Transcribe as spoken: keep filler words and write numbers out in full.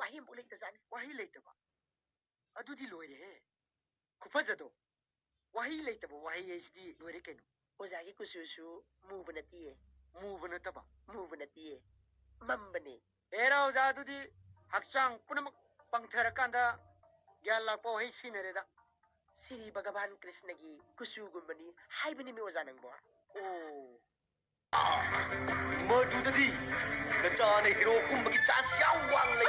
ꯑꯍꯦꯟꯕ ꯂꯩꯇꯖꯥꯠꯅꯤ꯫ ꯋꯥꯍꯩ ꯂꯩꯇꯕ? ꯑꯗꯨꯗꯤ ꯂꯣꯏꯔꯦꯍꯦ꯫ ꯈꯨꯐꯖꯗꯣ꯫ ꯋꯥꯍꯩ ꯂꯩꯇꯕ ꯋꯥꯍꯩ ꯍꯥꯏꯁꯤꯗꯤ ꯂꯣꯏꯔꯦ ꯀꯩꯅꯣ꯫ ꯑꯣꯖꯥꯒꯤ ꯀꯨꯆꯨꯁꯨ ꯃꯨꯕ ꯅꯠꯇꯤꯌꯦ꯫ ꯃꯨꯕ ꯅꯠꯇꯕ? ꯃꯨꯕ ꯅꯠꯇꯤꯌꯦ꯫ ꯃꯝꯕꯅꯦ꯫ ꯍꯦꯔꯥ ꯑꯣꯖꯥ, ꯑꯗꯨꯗꯤ ꯍꯛꯆꯥꯡ ꯄꯨꯝꯅꯃꯛ ꯄꯪꯊꯔꯀꯥꯟꯗ ꯒ꯭ꯌꯥꯟ ꯂꯥꯛꯄ ꯋꯥꯍꯩ ꯁꯤꯖꯤꯟꯅꯔꯦꯗ꯫ ꯁꯤꯔꯤ ꯚꯒꯕꯥꯟ ꯀ꯭ꯔꯤꯁꯅꯒꯤ ꯀꯨꯆꯨꯒꯨꯝꯕꯅꯤ ꯍꯥꯏꯕꯅꯤꯃꯤ ꯑꯣꯖꯥ ꯅꯪꯕꯣ꯫ ꯑꯣ꯫ ꯃꯗꯨꯗꯗꯤ ꯅꯆꯥꯅ ꯍꯤꯔꯣ ꯀꯨꯝꯕꯒꯤ ꯆꯥꯟꯁ ꯌꯥꯝ ꯋꯥꯡꯅ